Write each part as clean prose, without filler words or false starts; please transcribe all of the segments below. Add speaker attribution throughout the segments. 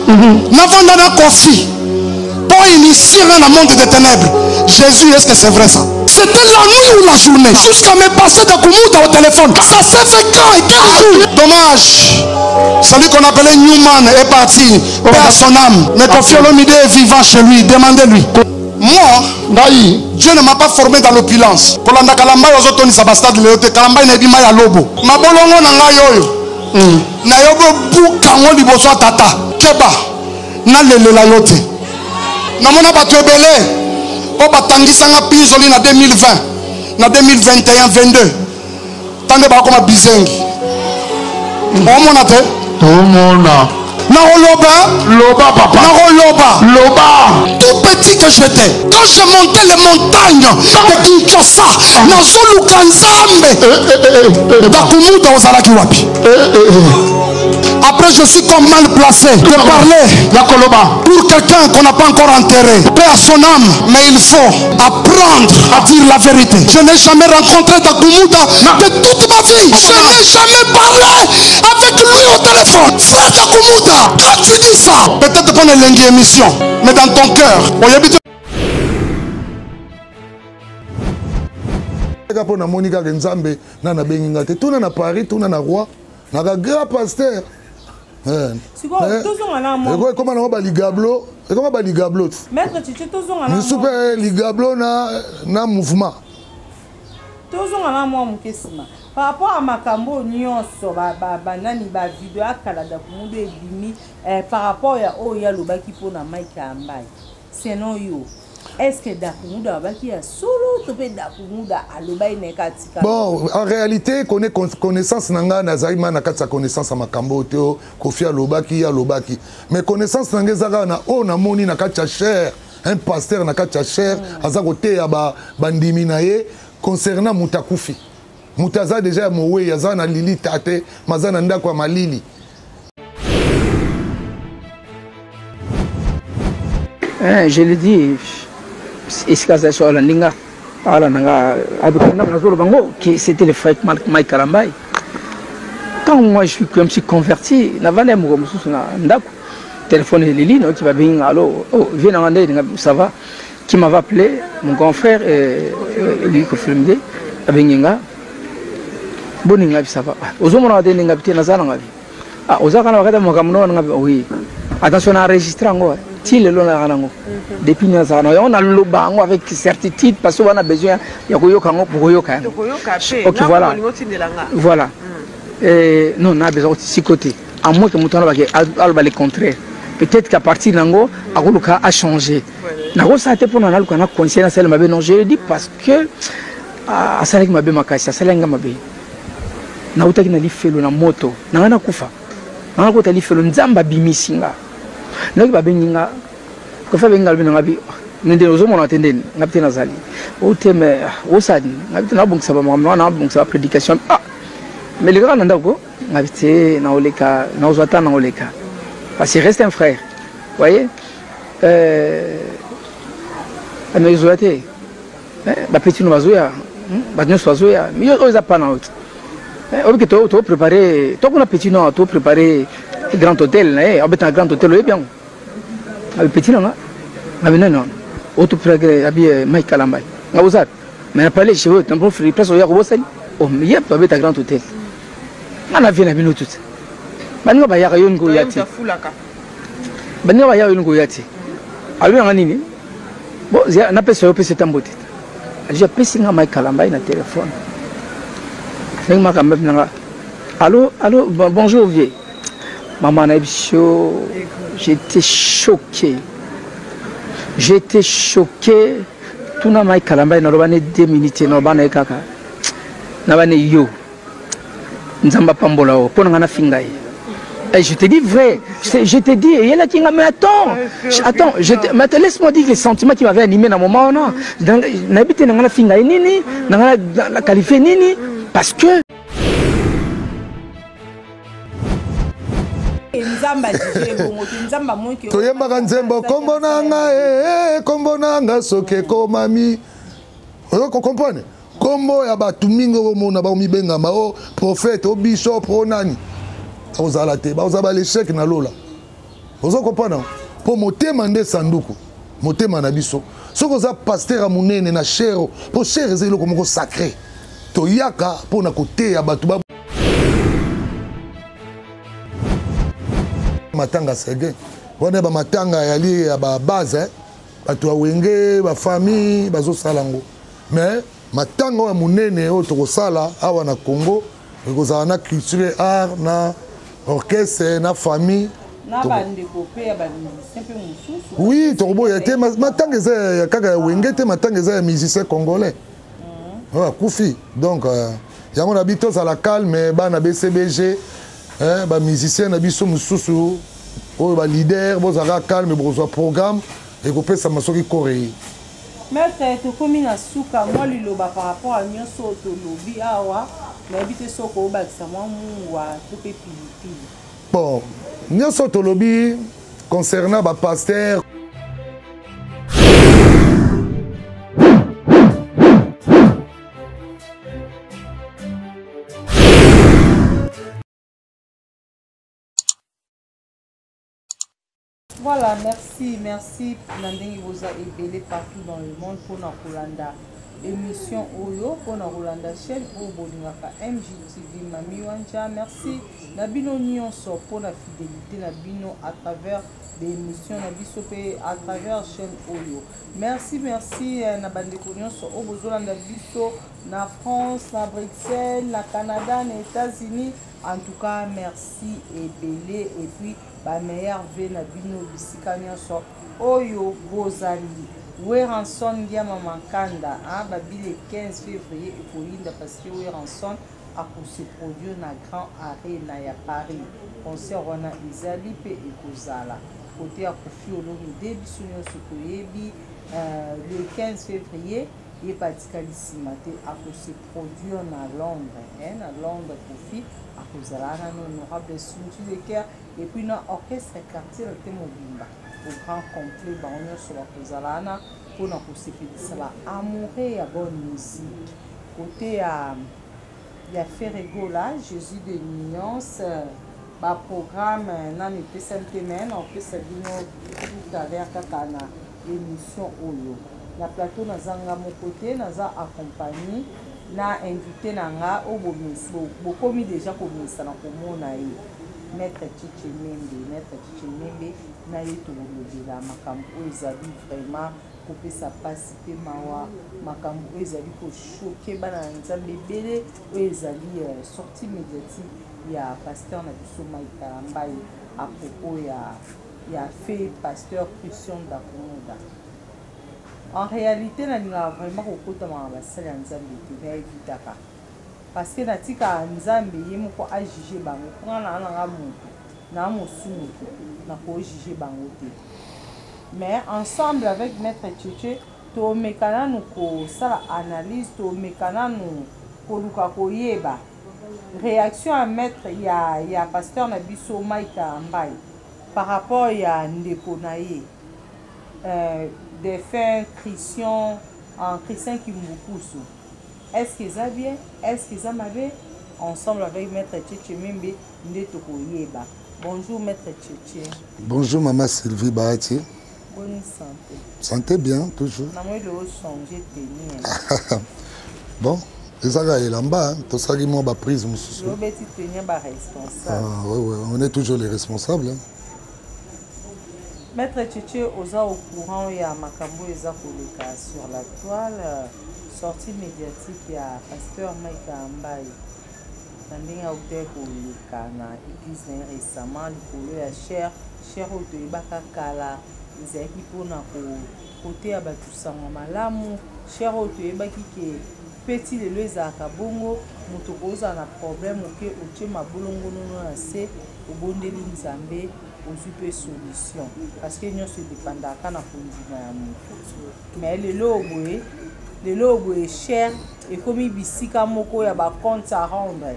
Speaker 1: Navanda na Koffi pour initier nga na monde des ténèbres. Jésus, est-ce que c'est vrai ça? C'était la nuit ou la journée? Jusqu'à me passer Dakumuda au téléphone. Ça s'est fait quand et quel jour? Dommage. Celui qu'on appelait Newman est parti. Paix à son âme. Mais Koffi Olomide est vivant chez lui. Demandez-lui. Moi,
Speaker 2: ngai,
Speaker 1: Dieu ne m'a pas formé dans l'opulence. Kolanda Kalambay ozotonisa ba stade lelo te. Kalambay nayebi mai ya lobo. Mabolongo na ngai oyo. Nayobi obuka yango liboso ya tata. Keba, nalelela yo te. Namona bato ebele oyo batangisanga pinzoli na 2020, na 2021, 22. Tande bakoma bizengi. Omona te?
Speaker 2: Tomona.
Speaker 1: Nakoloba.
Speaker 2: Loba papa.
Speaker 1: Nakoloba.
Speaker 2: Loba.
Speaker 1: Tout petit que j'étais, quand je montais les montagnes de Kinshasa, nazoluka Nzambe. Dakumuda ozalaki wapi? Après, je suis comme mal placé de parler
Speaker 2: Yakoloba.
Speaker 1: pour quelqu'un qu'on n'a pas encore enterré. Paix à son âme, mais il faut apprendre à dire la vérité. Je n'ai jamais rencontré Dakumuda de toute ma vie. Je n'ai jamais parlé avec lui au téléphone. Frère Dakumuda, quand tu dis ça, peut-être qu'on est lundi émission, mais dans ton cœur, oyebi te.
Speaker 2: Kaka mpo namoni kaka Nzambe na nabengi nga te. Tuna na Paris, tuna na Roi, naka grand pasteur.
Speaker 3: Sikoyo, tozonga na mwa-
Speaker 2: Ekoma nango baligablo, ekoma baligablo ti.
Speaker 3: Maître Chichi, tozonga na
Speaker 2: misu
Speaker 3: mwa-
Speaker 2: mpe ligablo na mouvement.
Speaker 3: Tozonga na mwa moke nsima par rapport à makambo nyonso, banani bavideo ya kala Dakumuda ebimi par rapport ya oyo ye alobaki mpona Mike Kalambay. Selon yo, est ce que Dakumuda alobaki ya solo to mpe Dakumuda alobaki na ye kaka tika?
Speaker 2: Bon, en réalité, connaissance na ngai, nazali ma na kati ya connaissance ya makambo oyo te. Oyo Koffi alobaki, ye alobaki, mais connaissance na ngai eza kaka na oyo namoni na kati ya chair, un pasteur na kati ya chair aza koteya bandimi na ye concernant moto akufi, moto aza déjà ya mowei, aza na lilita te, ma aza na ndako ya malili.
Speaker 4: Hein, je le dis, esika azali so alandi nga, alanda nga, abikana nazoloba ngo que c'était le frère Mike Kalambay. Quand moi je me suis converti, navandi ya mokolo mosusu na ndako, téléphone eleli, nayoki babengi nga, allo, oh, vie na nga nde, nga, ça va? Qui m'avait appelé? Mon grand frère, lui, Koffi Olomide, abengi nga, boni nga, ça va? Ah, ozomona te ndenge te, naza na nga bi. Ah, oza kana wakati makambo na nga bi, oui. Attention, na enregistré yango, hein. Ti lelo na yango. Depuis na za na yango, na loba yango avec certitude parce que on a besoin ya koyoka yango pour koyoka yango.
Speaker 5: Tokoyoka pe.
Speaker 4: Ok,
Speaker 5: Na
Speaker 4: voilà.
Speaker 5: kolingo tindela nga.
Speaker 4: Voilà. Non, na besoin si côté. À moins que mutu alobake, aloba le contraire. Peut-être qu'à partir nango, akoluka a changé. Nakosala te mpona naluka na conseil nasala mabe. Non, je le dis parce que, ah, asalaki mabe makasi, asalaki nga mabe. Nautaki na lifelo na moto, na ngai nakufa. Na ngai nakota lifelo, Nzambe abimisi nga. Nayoki babengi nga, Koffi abengi nga, alobi na nga bi, ah, ndeni ozomona te ndeni, nga bi te nazali. O te, mais, ah, osala nini? Nga bi te nabongisa ba makambo, nga nabongisa ba prédication. Ah, mais lekaka na ndako, nga bi te naoleka, naozwa temps naoleka. Parce qu'il reste un frère. Voyez? Mais ozoya te. Ba petit no bazoya, bato nyonso bazoya. Mais yo, oyo eza pa na yo te. Oyebi ke to préparer, to kuna petit no, to préparer grand hôtel na ye, obeta na grand hôtel, oyebi yango. Abi petit na nga, abi nani wana? Oyo to préparer, abi Mike Kalambay. Nga boza. Mais na parler chez eux, na bon frère, place oya kobosani. Oh, mais yep, abeta grand hôtel. Nga na vie na bino tout. Baninga bayaka yo ngo ya te. Baninga bayaka yo ngo ya te. Alobi nanga nini? Bon, zia, napesa yo pesa tambo te. Azwi apesi nga Mike Kalambay na téléphone. Ndenge Mike Kalambay nanga, allo, allo, bonjour vieux. Maman na biso, j'étais choqué. J'étais choqué. Tuna Mike Kalambay naloba ne 2 minutes, naloba na ye kaka. Naba ne yo. Nzambe apambola yo, mpo na nga nafinga ye. Et je te dis vrai, je te dis, et là, mais attends, attends, je te, mais attends, laisse-moi dire les sentiments qui m'avaient animé dans le moment, non. N'habite na finga nini, na la qualifié nini, parce que
Speaker 3: Nzamba juge bongo te, Nzamba moi ke
Speaker 2: toyembaka nzembo kombo na nga, kombo na nga soki ekomami. Oyo ko comprendre? Kombo ya bato mingi oyo omona bamibengama, o prophète, o bishop, o nani. Ozala te, baozala ba l'échec na lola. Ozo comprendre? Mpo motema nde sanduku, motema na biso. Soki oza pasteur ya monene na chair, mpo chair eza eloko moko sacré, toyaka mpo na koteya bato ba matanga sege wana, ba matanga yali ya ba base, eh? Bato ya wenge, bafamille bazosala yango, mais matanga oyo ya monene oyo tokosala awa na Congo ekozala na culture, art, na orchestre, na famille.
Speaker 3: Na bandeko mpe ya bamusicien mpe mosusu.
Speaker 2: Oui, tokoboya te. Matanga eza ya kaka ya wenge te, matanga eza ya musicien congolais oyo akufi. Donc yango na bi tozala calme, bana BCBG, bamusicien na biso mosusu oyo baleader, bozalaka calme, bokozwa programme ekopesama soki korei.
Speaker 3: Maître, tokomi na suka. Mwa liloba par rapport à nyonso oyo tolobi awa, nayebi te soki obakisa mwa mungwa to mpe pilipili.
Speaker 2: Bon, nyonso tolobi concernant bapasteur.
Speaker 3: Voilà, merci, merci na ndenge boza ebele partout dans le monde mpona kolanda émission oyo, mpona kolanda chaîne oyo bolingaka, MGTV Mami Wanja. Merci na bino nyonso mpona fidélité na bino à travers baémission na biso mpe à travers chaîne oyo. Merci, merci na bandeko nyonso oyo bozolanda biso na France, na Bruxelles, na Canada, na États-Unis. En tout cas, merci ebele et puis bameilleur vœux na bino bisika nyonso oyo bozali. Werrason Ngiama Mankanda, hein, babi le 15 février ekoyinda, parce que Werrason akose produire na Grand Arena ya Paris. Concert wana ezali mpe ekozala kote ya Koffi Olomide. Biso nyonso toyebi, le 15 février ye mpe atikali nsima te, akose produire na Londres, hein, na Londres Koffi akozala wana na honorable Suntu de Cœur et puis na orchestre Quartier Latin mobimba au grand complet. Bango nyonso bakozala wana mpona kosepelisa ba amoureux ya bonne musique. Côté ya Ferre Gola, Jésus de Nuance, baprogramme nano epesami te, mais na opesa bino tout à l'heure kaka na émission oyo. Na plateau naza nga moko te, naza accompagné na invité na nga oyo bokomi déjà komesana komona ye, maître Chiche Membe. Maître Chiche Membe, na ye tokolobela makambo oyo ezali vraiment kopesa mpasi mpe mawa, makambo oyo ezali kochoquer bana na Nzambe ebele, oyo ezali sortie médiatique ya pasteur na biso Mike Kalambayi à propos ya fait pasteur Christian Dakumuda. En réalité, nalingaka vraiment kokotamaka basali ya Nzambe te, naevitaka, parce que natikaka Nzambe ye moko ajuge bango. Mponga naa nanga moto naa mosumu te, nakojuge bango te. Mais ensemble avec maître Tchetche, tomeka nanu kosala analyse, tomeka nanu koluka koyeba réaction ya maître ya pasteur na biso Mike Kalambayi par rapport ya ndeko na ye défunt Christian, en Christian Kimbukusu. Est-ce que eza bien? Est-ce que eza mabe? Ensemble avec maître Tchetche Membe nde tokoyeba. Bonjour maître Tchetche.
Speaker 2: Bonjour maman Sylvie Bahati.
Speaker 3: Bonne santé?
Speaker 2: Santé bien, toujours.
Speaker 3: Namoni lelo changer tenue.
Speaker 2: Bon, ezaka elamba, tosalaki mwa baprise mosusu.
Speaker 3: Obeti tenue baresponsable.
Speaker 2: Ah, ouais, ouais, on est toujours les responsables, hein.
Speaker 3: Maître Tchetche, oza au courant ya makambo eza koleka sur la toile, sortie médiatique ya pasteur Mike Kalambayi na ndenge autaki koleka na église na ye récemment likolo ya chaire. Chaire oyo toyebaka kala ezalaki mpona koteya bato sango malamu, chaire oyo toyebaki ke mpe ti lelo ezalaka bongo, moto kozala na problème oke otie mabolongonono na se, obondeli Nzambe, ozwi mpe solution, parce que nyonso edépendaka na kondima ya moto. Mais lelo oyo boye, lelo oyo boye, chaire ekomi bisika moko ya bacompte à rendre.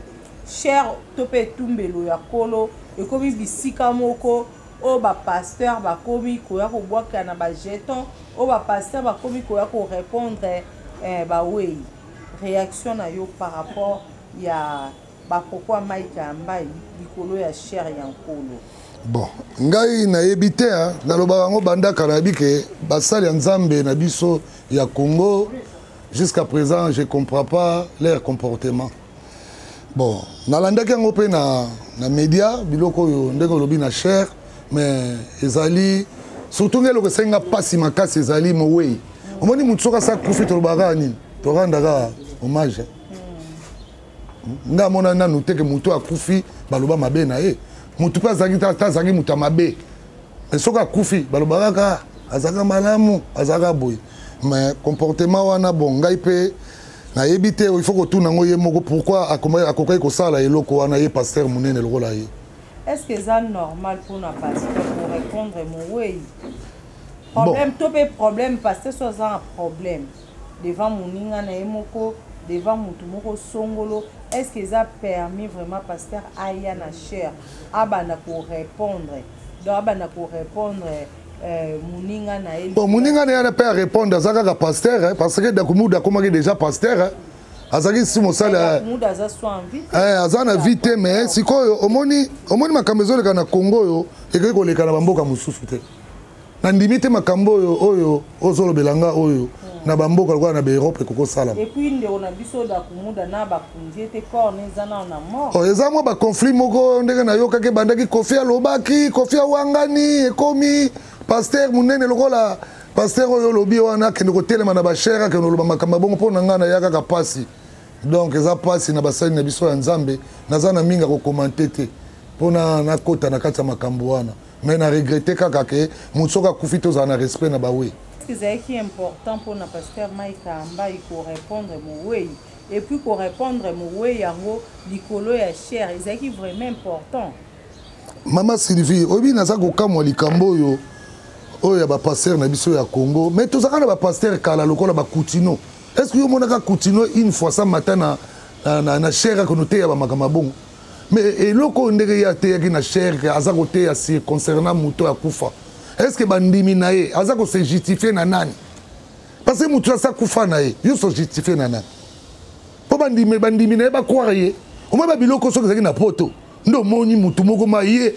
Speaker 3: Chaire to mpe etumbelo ya Nkolo ekomi bisika moko oyo bapasteur bakomi koya kobwaka na bajeton, oyo bapasteur bakomi koya korépondre bawei. Réaction na yo par rapport ya bapropos ya Mike Kalambayi likolo ya chaire ya Nkolo?
Speaker 2: Bon, ngai nayebi te, nalobaka yango banda kala, nayebi ke basali ya Nzambe na biso ya Congo, jusqu'à présent je comprends pas leur comportement. Bon, nalandaki yango mpe na média, biloko oyo ndenge olobi na chair, mais ezali surtout ngai eloko esengi nga mpasi makasi ezali mowei. Omoni motu soki asa kufi, tolobaka nini? Torandaka hommage. Nga amona nanu te ke motu akufi baloba mabe na ye. Motu mpe azalaki ta azalaki moto ya mabe, mais soki akufi balobaka kaka azalaka malamu, azalaka boye. Mais comportement wana, bon, ngai mpe nayebi te. Il faut kotuna yango ye moko, pourquoi akokaki kosala eloko wana, ye pasteur monene lokola ye.
Speaker 3: Est ce que eza normal mpona pasteur korépondre mowei problème to mpe problème? Pasteur so aza na problème devant moninga na ye moko, devant motu moko songolo, est ce que eza permis vraiment pasteur aya na chair, abanda korépondre, donc abanda korépondre moninga na ye?
Speaker 2: Bon, moninga na ye wana mpe arépondre, aza kaka pasteur, parce que Dakumuda akomaki déjà pasteur, hein. Azalaki si mosali.
Speaker 3: Muda aza so en vie.
Speaker 2: Aza na vie te, mais sikoyo omoni makambo ezoleka na Congo oyo ekoki koleka na bamboka mosusu te. Nandimi te makambo oyo ozolobela nga oyo na bamboka lokola na baEurope ekokosalama.
Speaker 3: Et puis ndeko na biso Dakumuda na bakundi ete corps eza nano na mort.
Speaker 2: Oh, eza mwa baconflit moko ndenge nayokaki ebandaki. Kofi alobaki, Kofi awangani, ekomi pasteur monene lokola pasteur oyo olobi wana akende kotelema na bachaire, akende koloba makambo ya bongo. Mpo na ngai naya kaka pasi. Donc eza pasi na basali na biso ya Nzambe. Naza na mingi ya kocommenter te mpo nakota na kati ya makambo wana, mais na regrette kaka ke moto soki akufi, tozala na respect na bawe.
Speaker 3: Ezalaki important mpona pasteur Mike Ambai korépondre mowei, et puis korépondre mowei yango likolo ya chair, ezalaki vraiment important?
Speaker 2: Mama Sylvie, oyebi, naza kokamwa likambo oyo ya bapasteur na biso ya Congo. Mais tozalaka na bapasteur kala lokola bakutino. Est ce que yo omonaka Kutino une fois sa matin na chair akono teya bamakambo ya bongo? Mais eloko oyo ndenge ye ateyaki na chair, aza koteya sur concernant moto akufa, est ce que bandimi na ye aza kose justifier na nani? Parce que moto aza kufa na ye, yo se justifier na nani mpo bandimi na ye bacroire ye? Omoi babiloko soki ezalaki na Poto nde omoni motu moko ma ye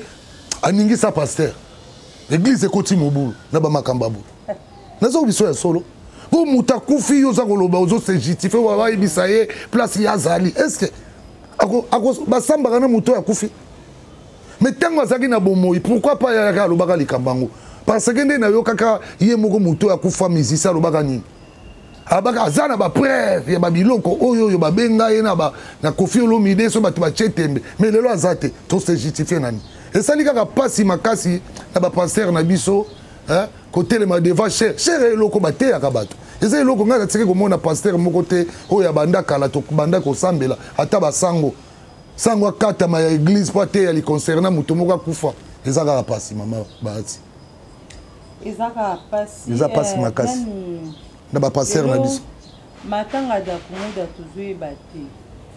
Speaker 2: aningisa pasteur, église ekoti mobulu na bamakambo ya boye. Naza biso ya solo, mpo moto akufi, yo oza koloba, ozose justifier, bayebisa ye place ye azali. Est ce que basambaka na moto oyo akufi? Mais ntango azalaki na bomoi, pourquoi pas yayaka alobaka likambo yango? Parce que nde nayokaka ye moko moto oyo akufa, musicien, alobaka nini? Abaka aza na bapreuve ya babiloko oyo babenga ye na Kofi Olomide, so bato batie tembe. Mais lelo aza te, tose justifier nani? Esali kaka mpasi makasi na bapasteur na biso, kotelema devant chaire. Chaire eloko bateyaka bato, eza eloko ngai natiki komona pasteur moko te oyo abanda kala, tobanda kosambela, ata basango, sango akatama ya église mpo ateya liconcernant moto moko akufa. Eza kaka mpasi, mama Bahati.
Speaker 3: Eza kaka mpasi.
Speaker 2: Eza mpasi makasi na bapasteur na biso.
Speaker 3: Matanga Dakumuda, tozoyeba te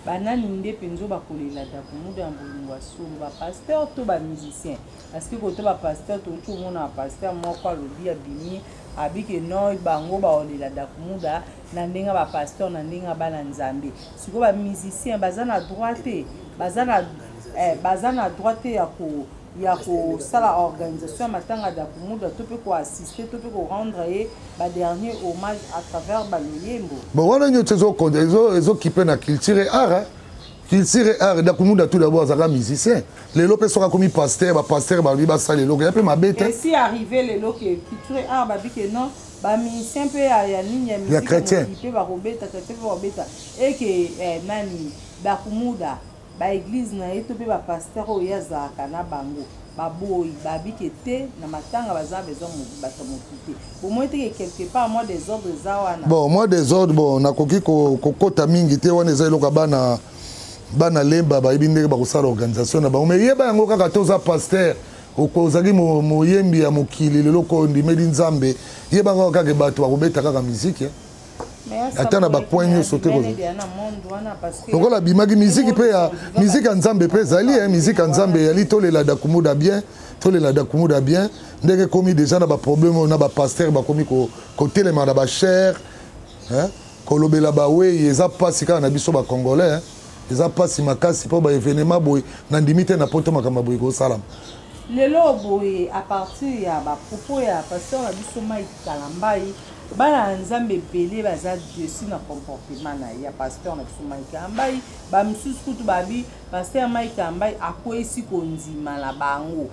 Speaker 3: banani nde mpenza bakolela Dakumuda ya bolingo ya solo, bapasteur to bamusicien? Parce que kote bapasteur, touti omona bapasteur moko alobi, abimi abike no bango baolela Dakumuda na ndenge ya bapasteur, na ndenge ya bana Nzambe. Sikoyo bamusicien baza na droit te, baza na droit te ya kosala organisation ya matanga Dakumuda to mpe koassister to mpe korendre ye badernier hommage à travers baloyembo?
Speaker 2: Bon, wana nyonso ezokipe na culture et art. Culture et art, Dakumuda tout d'abord azalaka musicien. Lelo mpe soki akomi pasteur, bapasteur balobi basala eloko ya mpe mabe te.
Speaker 3: Esi arrivé lelo ke culture et art babi ke non, bamusicien mpe ya nini, ya
Speaker 2: musique chrétien
Speaker 3: mpe bakobeta, chrétien mpe bakobeta eke nani, Dakumuda, baeglise na ye to mpe bapasteur oyo ye azalaka na bango baboyi, babike te na matanga, baza besoin bato motu te. Bomoi teke quelque part mwa désordre eza wana.
Speaker 2: Bon, mwa désordre, bon, nakoki kokota mingi te. Wana eza eloko ya bana lemba, bayebi ndenge bakosala organisation na bango. Mais yeba yango kaka te, oza pasteur, ozalaki moyembi ya mokili, lelo ko ondimeli Nzambe, yeba yango kaka, bato bakobeta kaka miziki ata na bacoin nyonso te. Lokola abimaki miziki mpe ya miziki ya Nzambe mpe ezali miziki ya Nzambe eyali. Tolela Dakumuda bien, tolela Dakumuda bien. Ndenge ekomi déjà na baproblème oyo na bapasteur bakomi kotelema na bachaire kolobela bawei, eza mpasi kaka na biso bacongolais, eza mpasi makasi mpo baévénement boye nandimi te na Poto makambo boye kosalama.
Speaker 3: Lelo boye, à partir ya ba propos ya pasteur na biso Mike Kalambayi, bana ya Nzambe ebele baza dessus na comportement na ye ya pasteur na biso Mike Kalambayi. Ba misusu kutu babi pasteur Mike Kalambayi akweyisi kondima na bango,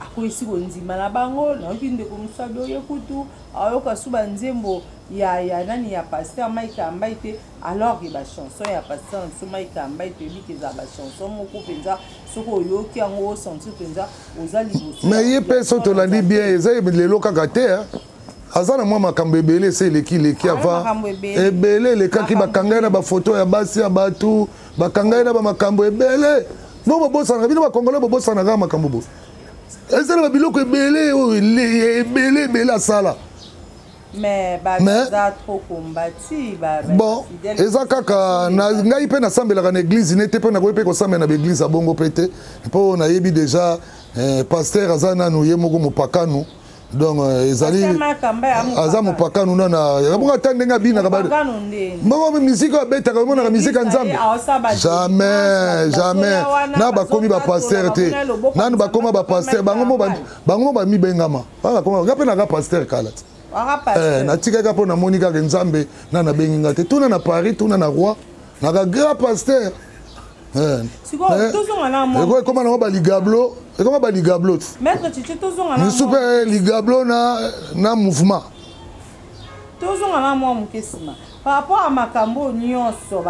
Speaker 3: akweyisi kondima na bango. Nayoki ndeko mosusu abi oye kutu ayoka su ba nzembo ya nani ya pasteur Mike Kalambayi te, alors que ba chanson ya pasteur na biso Mike Kalambayi toyebi ke ezala ba chanson moko mpenza soki oyoki yango osentir mpenza oza liboso.
Speaker 2: Mais ye mpe so tolandi bien, eza lelo kaka te, aza na mwa makambo ebele ese eleki leki avant ebele elekaki. Bakanga ye na bafoto ya basi ya bato, bakanga ye na bamakambo ebele. Bo bobosanaka bino bakongole, bobosanaka makambo bo eza na babiloko ebele oyo ebele ebele asala.
Speaker 3: Mais baza trop combati.
Speaker 2: Bon, eza kaka na ngai mpe nasambelaka na église ne te, mpo nakoki mpe kosambela na baeglise ya bongo mpe te, mpo nayebi déjà pasteur aza nanu ye moko mopakanu. Donc ezali aza mopakanu nana bongo, ata ndenge abinaka bongo, misike oyo abetaka, omonaka misike ya Nzambe? Jamais, jamais. Na bakomi bapasteur te, nanu bakoma bapasteur, bango mo bamibengama. Nga mpe naka pasteur kala te, natikaka mpo namoni kaka Nzambe na nabengi nga te. Tuna na Paris, tuna na roi, naka grand pasteur. Ekoma nango baligablo, ekoma baligablo misu mpe ligablo na mouvement.
Speaker 3: Tozonga na mwa moke nsima par rapport à makambo oyo nyonso,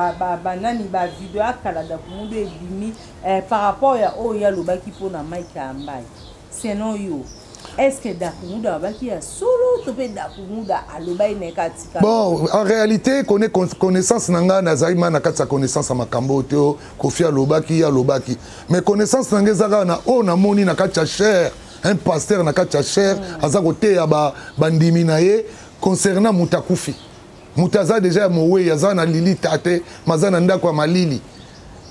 Speaker 3: banani bavideo ya kala Dakumudu ebimi par rapport ya oyo ye alobaki mpona Mike Kalambayi. Selon yo, est ce que Dakumuda alobaki ya solo to mpe Dakumuda alobaki na ye katika?
Speaker 2: Bon, en réalité, connaissance na ngai, nazali ma na kati ya connaissance ya makambo oyo te o Kofi alobaki, ye alobaki, mais connaissance na ngai eza kaka na oyo namoni na kati ya chaire, un pasteur na kati ya chaire aza koteya bandimi na ye concernant moto akufi, moto aza déjà ya mowei, aza na lilita te, maza na ndako ya malili.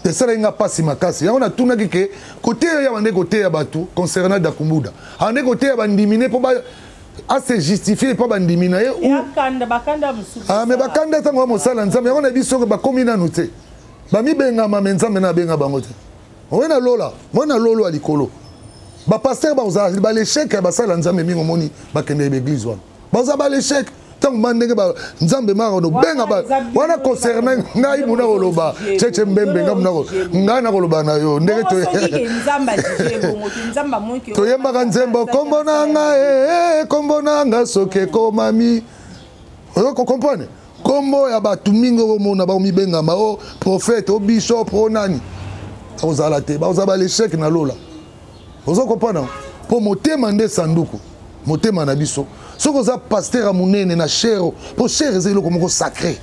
Speaker 2: Esalaki nga mpasi makasi. Yango natunaki ke koteya ya bande koteya bato concernant Dakumbuda, ande koteya bandimi ne mpo ase justifie mpo bandimi na ye.
Speaker 3: Ah,
Speaker 2: mais bakanda ntango ya mosala Nzambe yango na biso bakomi nanu te, bamibengama, me Nzambe na abenga bango te. Oye na lola, moi na lolo ya likolo, bapasteur bakozala balechec ya basala Nzambe mingi. Omoni bakende baeglise wana, baza balechec ntango ma ndenge Nzambe maka nobenga wana. Concerne ngai, muna koloba cheche mbembe, ngai muna ngai nakoloba na yo ndenge toyembaka nzembo "Kombo na nga, kombo na nga soki ekomami". Okokomprendre kombo ya bato mingi okomona bakomibengama o prophète, o bishop, o nani, bakozala te, bakozala balechec na lola. Ozo comprendre? Mpo motema nde sanduku, motema na biso. Soki oza pasteur ya monene na chaire, mpo chaire eza eloko moko sacré,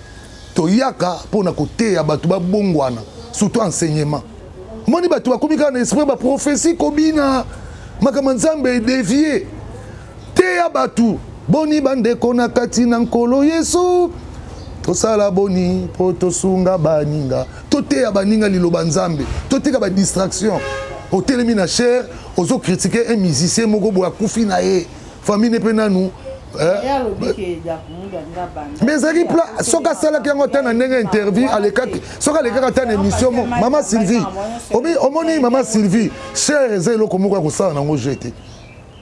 Speaker 2: toyaka mpona koteya bato babongwana, surtout enseignement. Omoni bato bakomi kaka na esprit baprophétie, kobina makambo ya Nzambe edévier. Teya bato boni, bandeko na kati na Nkolo Yesu, tosala boni mpo tosunga baninga, toteya baninga liloba Nzambe, totika badistraction. Otelemi na chaire, ozocritiquer un musicien moko boye akufi na ye, famille ne mpe nanu. Mais ezalaki pla soki asalaki yango ata na ndenge interview alekaki, soki alekaki ata na émission mo mama Sylvie. Omoni mama Sylvie, chaire eza eloko moko ya kosala nango jeu te.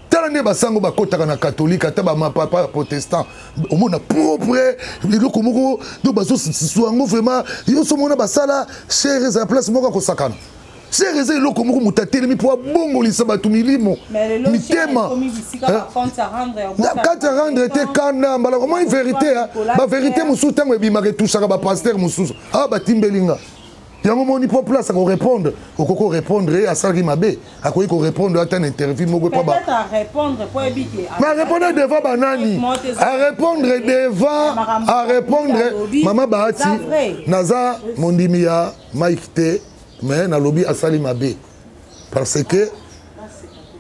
Speaker 2: Tala nde basango bakɔtaka na catholique, ata bamapapa ya protestant, omona propre eloko moko donc bazosua yango vraiment. Yo so omona basala chaire, ezala place moko ya kosakana. Chaire eza eloko moko moto atelemi mpo abongolisa bato milimo, mitema kati ya rendre te kanda mbala. Omoni vérité, bavérité mosusu ntango ebimaka etushaka bapasteur mosusu awa batimbeli nga yango. Moni mpo place akorépondre, okoki korépondre ye asalaki mabe, akoki korépondre ata na interview moko. Mais arépondre devant banani? Arépondre devant, arépondre mama Bahati. Naza mondimi ya Mike te, mais nalobi asali mabe, parce que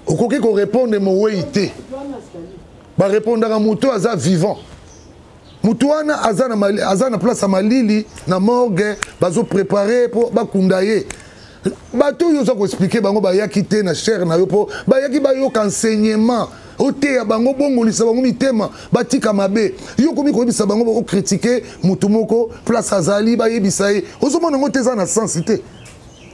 Speaker 2: okoki korépondre mowei te. Barépondaka moto aza vivant. Motu wana aza na place ya malili na morgue, bazoprépare mpo bakunda ye. Bato oyo oza koexpliquer bango bayaki te na chaire na yo mpo bayaki bayoka enseignement, oteya bango, bongolisa bango mitema, batika mabe. Yo komi koyebisa bango, ocritiquer motu moko place azali, bayebisa ye. Ozomona yango te, eza na sens te.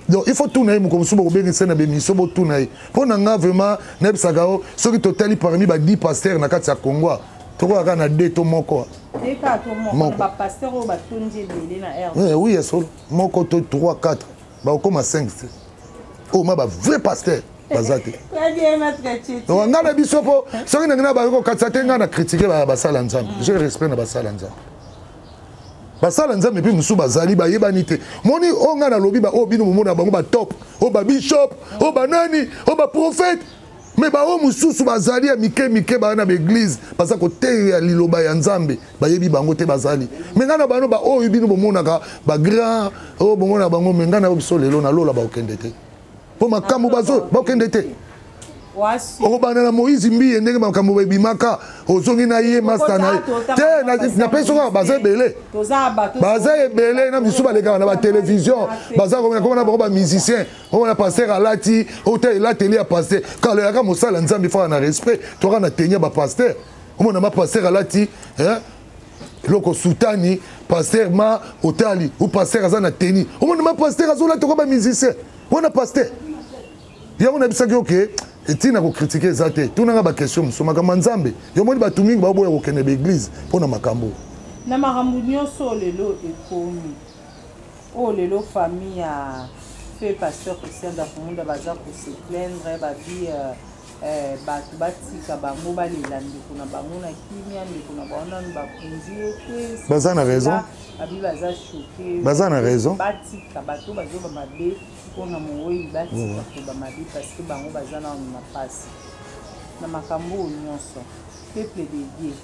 Speaker 2: Donc il faut tuna ye mokolo mosusu, bokobengisa na bemission, botuna ye. Mpo na nga vraiment, nayebisaka yo, soki totali parmi ba 10 pasteur na kati ya Congo, tokoka kaka na 2 to moko. Oui, ya solo, moko to 3, 4, bakokoma 5 te. Oyo ma bavrai pasteur baza te. Donc ngai na biso, mpo soki ndenge na bayoki kokatisa te, ngai na critique basala Nzambe. J'ai respect na basala Nzambe. Basala Nzambe mpe mosusu bazali bayebani te. Moni oyo ngai nalobi, oyo bino momona bango batop, oyo babishop, oyo banani, oyo baprophète, mais baoyo mosusu bazali ya mike mike, baa na baeglise, baza koteya liloba ya Nzambe, bayebi bango te, bazali. Mais ngai na bano, baoyo bino bomonaka bagrand, oyo bomona bango, mais ngai na yo biso lelo nalola, bakokende te, mpo makambo bazo bakokende te. Okobanda na Moïse Mbiye, ndenge makambo ebimaka, ozongi na ye, masta na ye te. Napesi kaka, baza ebele, baza ebele na misu, balekaka na batelevizio, baza komona bango bamusicien. Omona pasteur alati oyo te, elateli ya pasteur kala, yaka mosala Nzambe faka na respect, toka na tenia bapasteur. Omona ma pasteur alati eloko sutani, pasteur ma otali ou pasteur aza na teni, omona ma pasteur azolata ko bamusicien wana. Pasteur yango nayebisaki oke, etina kokritike eza te. Tunanga baquestion mosusu, makambo ya Nzambe. Yo moni bato mingi baoboya kokende baeglise mpo na makambo.
Speaker 3: Na makambo nyonso lelo ekomi oyo, lelo famille ya feu pasteur Christian Dakumunda baza kose plaindre, babi bato batika bango balela ndeko na bango na kimia. Ndeko na bango nanu bakonzi ye te.
Speaker 2: Baza na raison.
Speaker 3: Babi baza choqué.
Speaker 2: Baza na raison.
Speaker 3: Batika bato bazoba mabe mpona mowei, batika koba mabe, parce que bango baza nanu na pasi na makambo oyo nyonso. Peuple de Dieu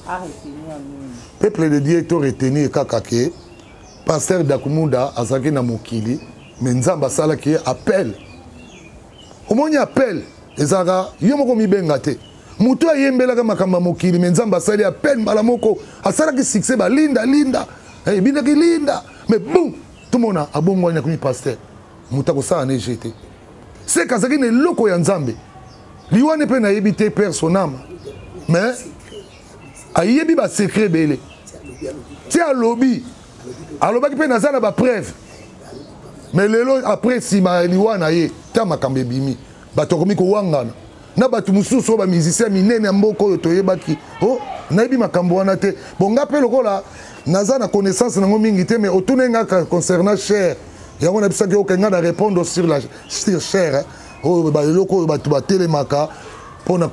Speaker 3: a retenir nini?
Speaker 2: Peuple de Dieu to retenir kaka ke pasteur Dakumunda azalaki na mokili, mais Nzambe asalaki ye appel. Omoni, appel ezalaka yo moko mibenga te. Moto ayembelaka makambo ya mokili, mais Nzambe asali appel, mbala moko asalaki succès, balinda linda, ebindaki linda, mais boum, tomona abongwani, akomi pasteur. Moto akosala na ege te, seke azalaki na eloko ya Nzambe. Liwane mpe nayebi te, père sonama, mais ayebi basecret ebele ti alobi, alobaki mpe naza na bapreuve. Mais lelo, après, nsima ya liwa na ye, ta makambo ebimi, bato akomi kowangana na bato mosusu oyo bamusicien minene ya mboka oyo toyebaki. O oh, nayebi makambo wana te. Bon, nga mpe lokola naza na connaissance nango mingi te, mais otuna nga concernant chaire yango, nayebisaki oke nga na répondre sur la sur chaire oyo. Baeloko oyo bato batelemaka mpona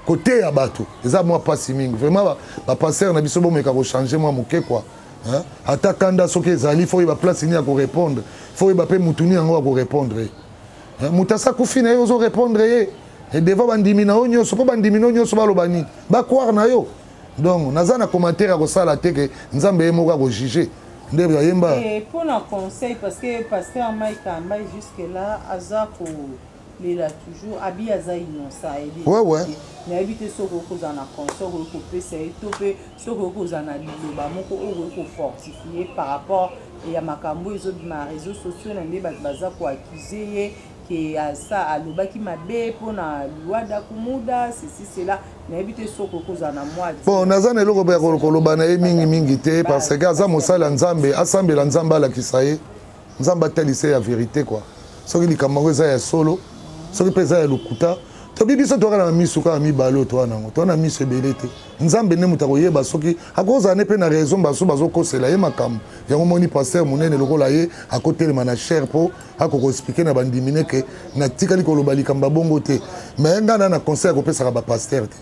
Speaker 2: koteya bato, eza mwa mpasi mingi vraiment. Bapasteur na biso, bomeka kochange mwa moke kua. Ata kanda soki ezali, faut oyeba place nini ya korépondre, faut oyeba mpe mutu nini yango ya korépondre. Moto asa kufi na ye, ozorépondre ye devant bandimi na yo nyonso, mpo bandimi na yo nyonso baloba nini, bacroire na yo. Donc naza na commentaire ya kosala te, ke Nzambe ye moko akojuge nde bayemba.
Speaker 3: Mpona conseil, parce que pasteur Mike Ambai jusque là aza kolela toujours, abi aza innocent, ayebi. Nayebi te soki okozala na conseil okoki kopesa ye, to mpe soki okoki kozala na liloba moko oyo okoki kofortifie par rapport ya makambo oyo ezobima na réseaux sociaux, na nde bato baza koaccuse ye ke asa alobaki mabe mpona liwa Dakumuda, ceci cela. Nayebi te soki okozala na mwa.
Speaker 2: Bon, naza na eloko ya koloba na ye mingimingi te, parce que aza mosali ya Nzambe. Asambela Nzambe alakisa ye, Nzambe atalisa ye ya vérité quoi, soki likambo yango eza ya solo, soki mpe eza ya lokuta. Tobi biso toyaka na miso kaka mibale oyo toa nango, toa na miso ebele te. Nzambe nde moto akoyeba soki akozala ne mpe na raison, baso bazokosela ye makambo yango. Moni pasteur monene lokola ye akotelema na chaire mpo akoka expliquer na bandimi ne ke natikali koloba likambo ya bongo te. Mais ngai na conseil ya kopesaka bapasteur te,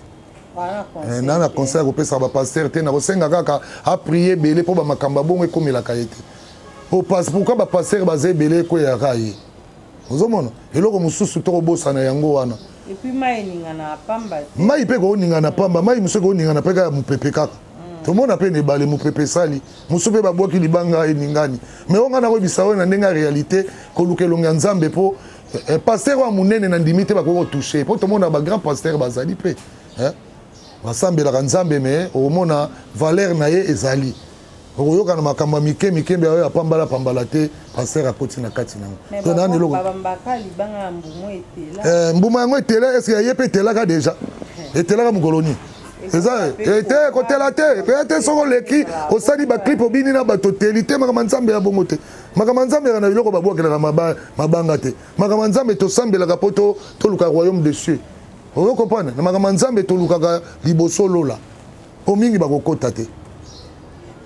Speaker 2: na conseil ya kopesaka bapasteur te. Nakosenga kaka aprie ebele mpo bamakambo ya bongo ekomelaka ye te. Pourquoi bapasteur baza ebele, ekweyaka ye? Ozomona eloko mosusu tokobosana yango wana. Mai mpe kooningana pamba, mai mosusu ekooningana mpe kaka mopepe kaka. Tomona mpe na ebale, mopepe esali mosusu mpe babwaki libanga, eningani. Mais oyo ngai nakoyebisa oyo na ndenge ya réalité, koluka elongi ya Nzambe, mpo pasteur oyo monene na ndimi te bakoki kotouche, mpo tomona bagrand pasteur bazali mpe basambelaka Nzambe, mais okomona valeur na ye ezali, okoyoka na makambo ya mike mike mbe oyo apambala pambala te. Pasteur akoti na kati nango. Mbuma yango etela, est-ce ye mpe etelaka déjà? Etelaka mokolo nini? Eza te kotela te eya te. Soki oleki, osali baclip, obini na bato, oteli te. Makambo Nzambe ya bongo te. Makambo Nzambe yaka na biloko babwakelaka mabanga te. Makambo Nzambe, tosambelaka mpo toluka royaume de cieux. Oyo comprendre, na makambo Nzambe tolukaka liboso lola, mpo mingi bakokota te.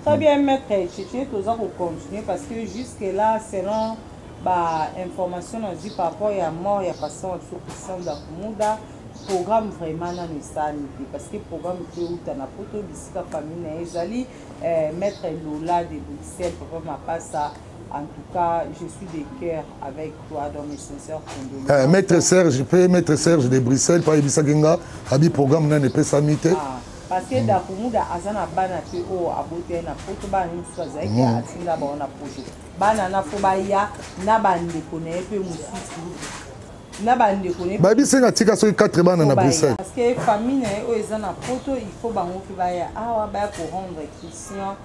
Speaker 3: Très bien, maître Tchétché, toza kocontinue parce que jusque là, selon bainformation nazwi par rapport ya mort ya pasteur na biso Christian Dakumuda, programme vraiment nano esalami te, parce que programme mpe euta na Poto, bisika famille na ye ezali. Maître Lola de Bruxelles, papa Mapasa, en tout cas, je suis de cœur avec toi, dans mes sincères condoléances.
Speaker 2: Maître Serge mpe, maître Serge de Bruxelles mpe ayebisaki nga abi programme nani epesami te.
Speaker 3: Ah, parce que Dakumuda aza na bana mpe oyo aboteli na Poto. Bana mosusu azalaki atinda bango na Poto. Bana na fo baya na bandeko na ye mpe mosusu na bandeko na ye.
Speaker 2: Bayebisinga tika soki 4 bana na Bruxelles.
Speaker 3: Parce que famille na ye oyo eza na Poto, il faut bango mpe baya awa, baya korendre Christian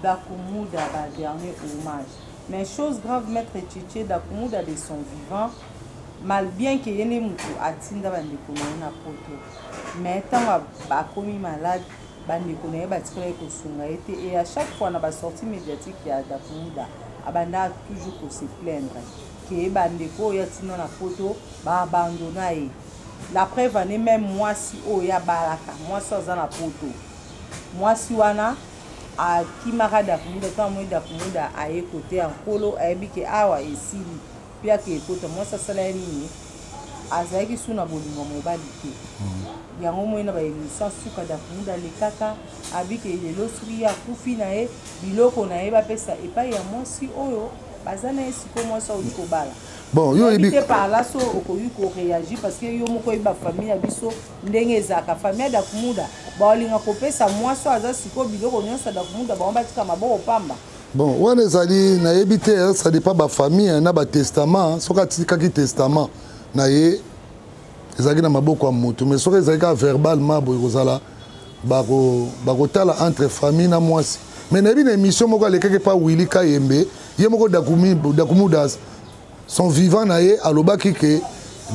Speaker 3: Dakumuda ba dernier hommage. Mais chose grave, maître Tchétché, Dakumuda de son vivant, mal bien ke ye nde motu atinda bandeko na ye na Poto, mais ntango akomi malade, bandeko na ye batikalaki kosunga ye te. Et à chaque fois na basortie médiatique ya Dakumuda, abanda toujours kose plaindre ke bandeko oyo atinda na Poto baabandona ye. La preuve ane, même mwasi oyo abalaka, mwasi oyo aza na Poto, mwasi wana akimaka Dakumuda. Ntango amoni Dakumuda aye kote ya Nkolo, ayebi ke awa esili mpe ake ekota. Mwasi asala ye nini? Azalaki su na bolingo mobali te. Yango moi na baémission suka, Dakumuda alekaka abike lelo soki ye akufi na ye, biloko na ye bapesa epai ya mwasi oyo baza na ye sikoyo, mwasi auti kobala.
Speaker 2: Bon, yo oyebi
Speaker 3: te par là so okoki koréagir, parce que yo moko oyebi bafamille na biso ndenge ezalaka. Famille ya Dakumuda baolinga kopesa mwasi oyo aza sikoyo biloko nyonso ya Dakumuda, bango batika maboko pamba?
Speaker 2: Bon, wana ezali, nayebi te, ça dépend bafamille na batestament. Soki atikaki testament na ye, ezalaki na maboko ya motu. Mais soki ezalaki kaka verbalement boye, kozala bakotala entre famille na mwasi. Mais nayebi na émission moko alekaki pa Willi Kayembe, ye moko Dakumuda son vivant na ye alobaki ke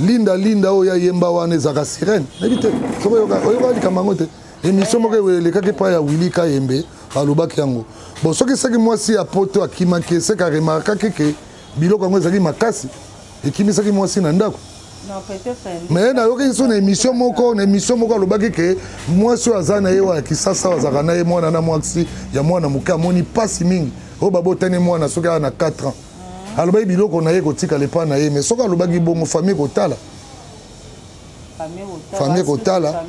Speaker 2: Linda Linda oyo ayemba wana ezalaka sirène. Nayebi te soki oyoka likambo yango te. Émission moko elekaki epai ya Willi Kayembe, alobaki yango. Bon, soki seki mwasi ya Poto akimaki, eseki aremarkaki ke biloko yango ezalaki makasi, ekimisaki mwasi na ndako. Mais nayoki so na émission moko alobaki ke mwasi oyo aza na ye wa ya Kisasa, oyo azalaka na ye, mwana na mwasi ya mwana moke, amoni mpasi mingi oyo babotani mwana soki aza na 4 ans. Alobaki biloko na ye kotikala epai na ye. Mais soki alobaki bongo, famille kotala, famille kotala,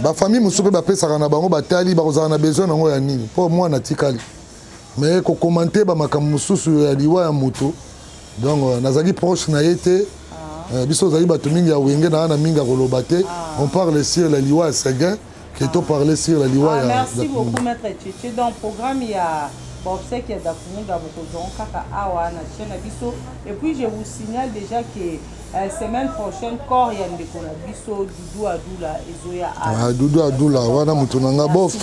Speaker 2: bafamille mosusu mpe bapesaka na bango, batali bakozala na besoin nango ya nini mpo mwana atikali. Mais kocommenter bamakambo mosusu ya liwa ya moto, donc nazalaki proche na ye te. Biso ozali bato mingi ya Wenge na na mingi ya koloba te. On parle sur la liwa ya Seguin que to parler sur la liwa ya
Speaker 3: Merci beaucoup, maître Tchétché. Donc programme ya baobsèques ya Dakumuda, bokozwango kaka awa na chaîne na biso. Et puis je vous signale déjà que semaine prochaine, corps ya ndeko na biso Dudu Adula ezoya.
Speaker 2: Ah, Dudu Adula wana moto na nga, bof.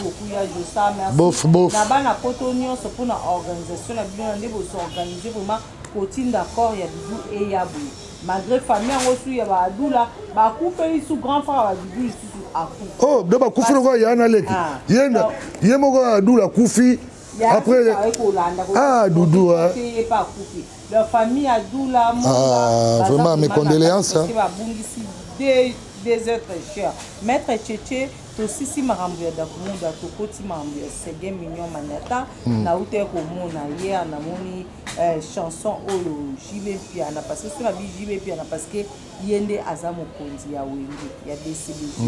Speaker 3: Bof bof. Na bana Poto nyonso, mpona organisation na bino na nde bozoorganiser vraiment kotinda corps ya Dudu eya boye, malgré famille yango su ya baadula bakufeli su grand frère ya badudu lisusu akufi.
Speaker 2: Oh, de bakufi lokola ya na leki ye moko Adula akufi après. Ah, Dudu.
Speaker 3: Ye pe akufi. Donc famille Adula,
Speaker 2: ah, vraiment mes condoléances.
Speaker 3: Babungisi deux êtres chers. Maître Tchétché, tosisi makambo ya Dakumuda, tokoti makambo ya Seguin Mignon Maniata. Nauti komona ye, namoni chanson oyo JB Mpiana, parce que so na bi JB Mpiana, parce que ye nde aza mokonzi ya Wenge ya BCBG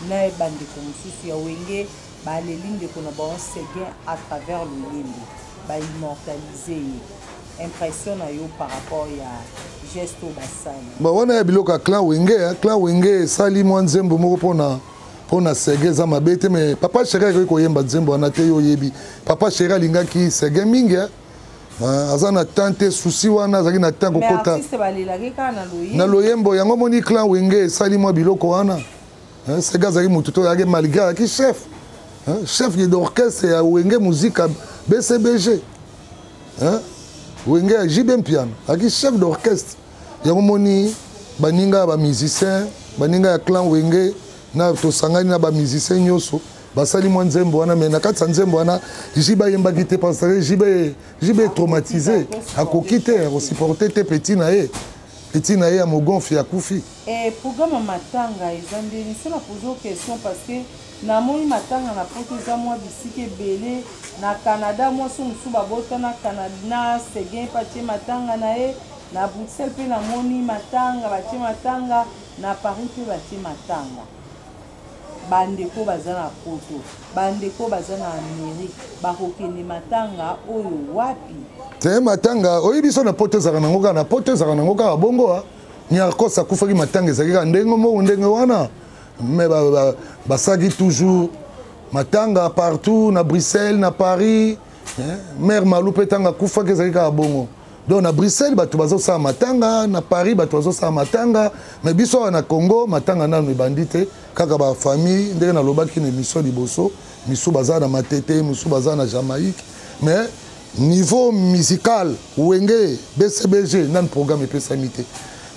Speaker 3: na ye. Bandeko mosusu ya Wenge baleli ndeko na bango Seguin à travers loyembo, baimmortalise ye. Impression na yo par rapport ya geste oyo basali?
Speaker 2: Bon, wana ya biloko ya clan Wenge, clan Wenge esali mwa nzembo moko mpona Seguin, eza mabe te. Mais papa chéri akoki koyemba nzembo wana te. Yo oyebi, papa chéri alingaki Seguin mingi. Aza na temps te, susi wana azalaki na temps kokota na loyembo yango. Moni clan Wenge esali mwa biloko wana. Seguin azalaki motu to oyaki, malgré azalaki chef d'orchestre ya Wenge Musica BCBG, Wenge ya JB Mpiana, azalaki chef d'orchestre. Yango moni baninga ya bamusicien, baninga ya clan Wenge. Na tosangani na bamusicien nyonso, basali mwa nzembo wana. Mais na kati ya nzembo wana, JB ayembaki te, parce que JB traumatisé, akoki te, akosupporte te. Petit na ye ya mogonfi akufi.
Speaker 3: Eh, programme ya matanga eza ndeni? So na pose question parce que namoni matanga na Poto eza mwa bisika ebele. Na Canada, mwasi mosusu babota na Canada na Seguin mpe atie matanga na ye. Na Bruxelles mpe namoni matanga, batie matanga. Na Paris mpe batie matanga. Bandeko baza na Poto, bandeko baza na Amérique, bakokende matanga oyo wapi?
Speaker 2: Te, matanga oyebi biso na Poto ezalaka nango kaka, na Poto ezalaka nango kaka bongo. A Niarkos akufaki, matanga ezalaki kaka ndenge moko ndenge wana. Mais basalaki toujours matanga partout, na Bruxelles, na Paris. Mare Malu mpe ntango akufaki, ezalaki kaka bongo. Donc na Bruxelles bato bazosala matanga, na Paris bato bazosala matanga. Mais biso awa na Congo, matanga nano ebandi te, kaka bafamille. Ndenge nalobaki na émission liboso, misu baza na Matete, misu baza na Jamaïque. Mais niveau musical, Wenge BCBG, nani programme epesami te.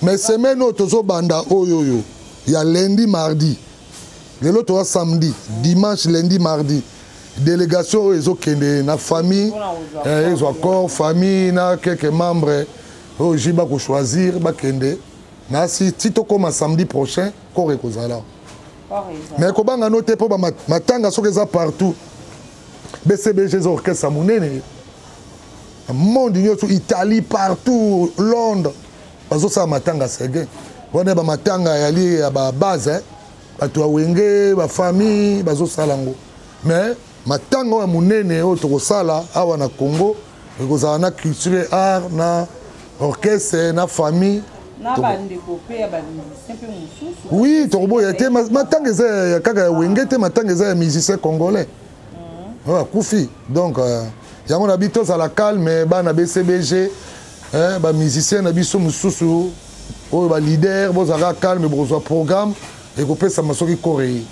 Speaker 2: Mais semaine oyo tozobanda oyo ya lundi, mardi, lelo toza samedi, dimanche, lundi, mardi, délégation oyo ezokende na famille, ezwa corps, famille na quelques membres oyo ji bakochoisir, bakende nasi ti tokóma samedi prochain, corps ekozala. Mais kobanga no te, mpo matanga soki eza partout, BCBG eza orchestre monene, monde nyonso, Italie, partout, Londres, bazosala matanga. Seguin wana, bamatanga yali ya babase, bato ya Wenge, bafamille bazosala yango. Mais matanga oyo ya monene oyo tokosala awa na Congo, ekozala na culture, art, na orchestre, na famille.
Speaker 3: Na bandeko mpe ya bamusicien mpe mosusu.
Speaker 2: Oui, tokoboya te, matanga eza kaka ya Wenge te, matanga eza ya musicien congolais oyo akufi. Donc yango na bi tozala calme, bana BCBG, bamusicien na biso mosusu oyo baleader, bozalaka calme, bokozwa programme ekopesama soki korei.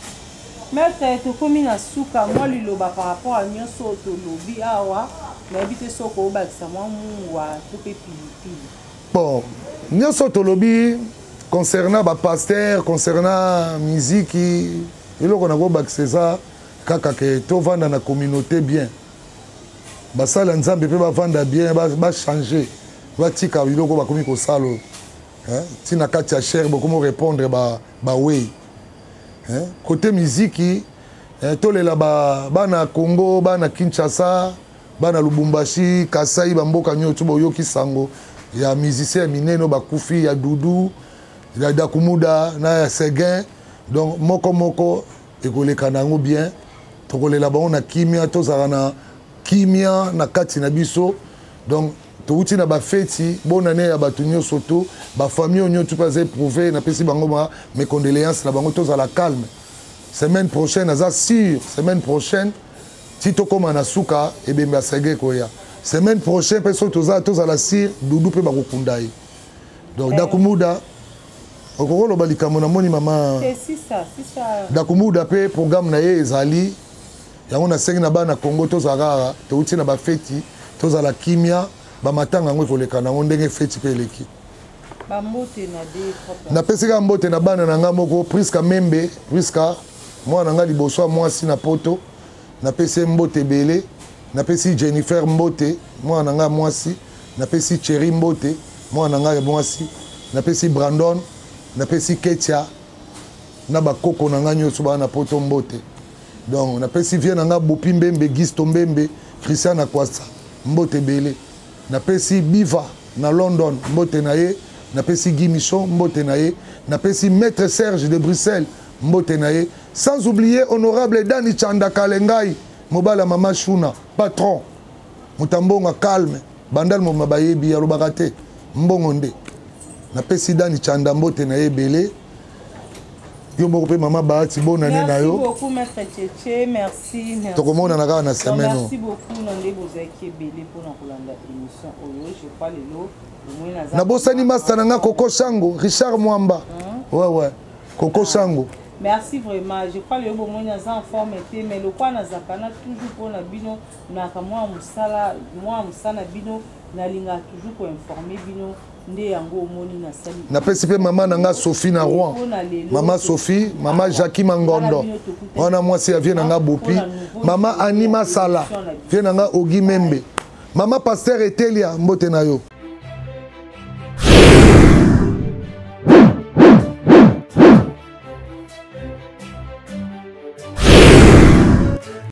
Speaker 3: Maître, tokomi na suka. Mwa liloba par rapport a nyonso oyo tolobi awa, nayebi te soki obakisa mwa mungwa to mpe pilipili.
Speaker 2: Bon, nyonso tolobi concernant bapasteur, concernant miziki, eloko nakobakisa eza kaka ke tovanda na communauté bien, basala ya Nzambe mpe bavanda bien, bachange, batika biloko bakomi kosala oyo ntina kati ya chaire, bokomi répondre bawei côté miziki. Tolela bana Congo, bana Kinshasa, bana Lubumbashi, Kasai, bamboka nyonso. Boyoki sango ya musicien ya minene oyo bakufi, ya Dudu, ya Dakumuda na ya Seguin. Donc moko moko ekoleka na yango bien, tokolela bango na kimia, tozala na kimia na kati na biso. Donc touti na bafeti, bonane ya bato nyonso to bafamille oyo nyonso mpe aza éprouvé, napesi bango ma mes condoléances na bango. Tozala calme, semaine prochaine, aza sûr, semaine prochaine ti tokóma na suka, ebembe ya Sege ekoya semaine prochaine. Mpe soki tozala sûr, Dudu mpe bakokunda ye. Donc Dakumuda, okoki oloba likambo namoni mama Dakumuda mpe programme na ye ezali yango. Nasengi na bana Congo, tozala kaka, touti na bafeti, tozala kimia, bamatanga yango ekoleka nango ndenge feti mpe eleki. Napesi kaka mbote na bana na nga moko, Priska Membe, Priska mwana na nga liboso ya mwasi na Poto, napesi ye mbote ebele. Napesi Jennifer mbote, mwana na ngai mwasi. Napesi Thierry mbote, mwana na ngai mwasi. Napesi Brandon, napesi Ketia na bakoko na ngai nyonso baa na Poto mbote. Donc napesi vie na ngai Bopi Mbembe, Gisto Mbembe, Christian Akwasa mbote ebele. Napesi Biva na London mbote na ye. Napesi Guy Michon mbote na ye. Napesi maître Serge de Bruxelles mbote na ye, sans oublier honorable Dani Chanda Kalengai, mobali ya mama Shuna, patron, moto ya mbongo, calme, bandal moma bayebi, alobaka te, mbongo nde. Napesi Dani Chanda mbote na ye ebele. Yo moko mpe mama Bahati, bonane na yo.
Speaker 3: Beaucoup, maître Tchetche, merci, merci.
Speaker 2: Tokomonana kaka na semaine.
Speaker 3: Merci beaucoup na nde bozalaki ebele mpona kolanda émission oyo. Je crois lelo omoi naza
Speaker 2: Nabosani master na nga Koko Shango, Richard Mwamba, ouais, Koko Shango.
Speaker 3: Merci vraiment. Je crois lelo bomoi naza en forme te, mais lokwa nazalaka na toujours mpona bino, naka mwa mosala, mwa mosala na bino, nalingaka toujours koinforme bino. Nde yango omoni nasali.
Speaker 2: Napesi mpe mama na nga Sophie na Rouen, mama Sophie, mama Jackie Mangondo, wana mwasi ya vie na nga Bopi, mama Annie Masala, vie na nga Ogi Membe, mama Pasteur Etelia, mbote na yo.